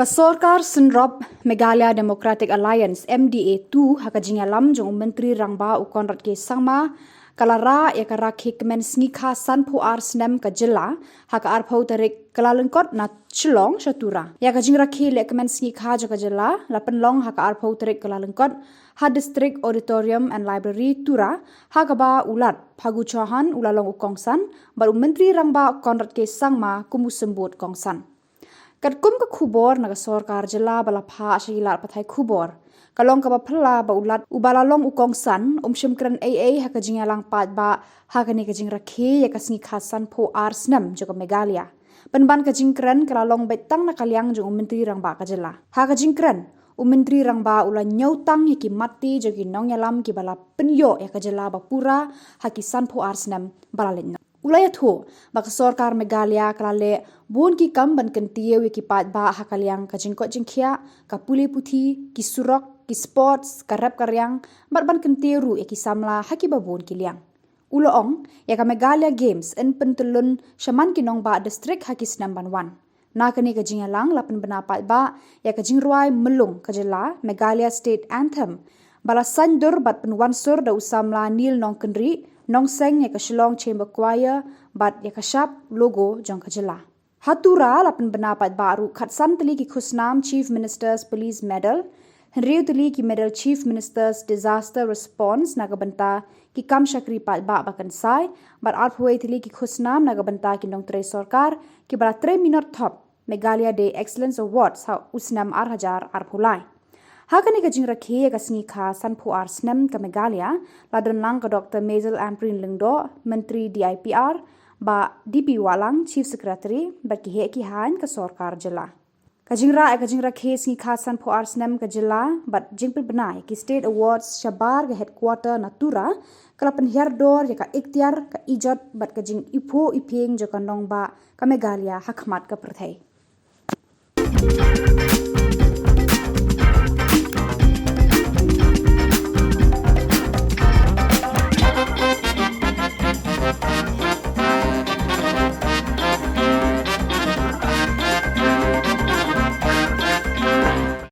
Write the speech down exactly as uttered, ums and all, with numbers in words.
Ka sorkar synrop Meghalaya Democratic Alliance, M D A two, ha ka jingïalam jong u Myntri Rangbah u Conrad K Sangma, ka la rah ïa ka rakhe kmen sngi kha sanphew ar snem ka jylla ha ka arphew tarik Kyllalyngkot na Shillong sha Tura. Ïa ka jingrakhe leh kmen sngi kha jong ka jylla la pynlong ha ka arphew tarik Kyllalyngkot ha District Auditorium and Library, Tura, ha kaba u Lat Phagu Chauhan u la long u kongsan bad u Myntri Rangbah Conrad K Sangma kum u symbud kongsan. Katkum ka khubor na ka sorkar jylla ba la phah sha ki lad pathai khubor, ka long kaba phylla ba u Lat uba la long u kongsan um shym kren ei ei ha ka jingïalang paidbah ha kane ka jingrakhe ïa ka sngi kha sanphew ar snem jong ka Meghalaya. Pynban ka jingkren ka la long beit tang na ka liang jong u Myntri Rangbah ka jylla. Ha ka jingkren, u Myntri Rangbah u la ñiewtang ïa ki mat-ti jong ki nongïalam kiba la pynïoh ïa ka jylla ba pura ha ki sanphew ar snem ba la leit noh. U la ïathuh ba ka sorkar Meghalaya ka la leh bun ki kam ban kyntiew ïa ki paidbah ha ka liang ka jingkoit jingkhiah, ka pule puthi, ki surok, ki sports, ka rep ka riang, bad ban kyntiew ruh ïa ki samla ha kiba bun ki liang. U la ong, ïa ka Meghalaya Games yn pyntyllun shaman ki nongbah district ha ki snem ban wan. Na kane ka jingïalang la pynbna paidbah ïa ka jingrwai myllung ka jylla, Meghalaya State Anthem, ba la saiñdur bad pynwansur da u samla Neil Nongkynrih, nongseng ïa ka Shillong Chamber Choir bad ïa ka shap logo jong ka jylla. Ha Tura la pynbna paidbah ruh khatsan tylli ki khusnam Chief Minister's Police Medal, hynriew tylli ki medal Chief Minister's Disaster Response na ka bynta ki kam shakri paidbah ba kynsai, bad arphew wei tylli ki khusnam na ka bynta ki nongtrei sorkar kiba la trei minot thop Meghalaya Day Excellence Awards ha u snem ar hajar arphew lai. Ha kane ka jingrakhe ïa ka sngi kha sanphew ar snem ka Meghalaya, la don lang ka Doctor Mazel Ampareen Lyngdoh, Myntri D I P R, Bah D P Wahlang, Chief Secretary, bad ki heh ki haiñ ka sorkar jylla. Ka jingrah ïa ka jingrakhe sngi kha sanphew ar snem ka jylla bad jingpynbna ïa ki State Awards shabar ka headquarter na Tura, ka la pynhiar dor ïa ka iktiar, ka ijot bad ka jingiphuh iphieng jong ka nongbah ka Meghalaya ha khmat ka pyrthei.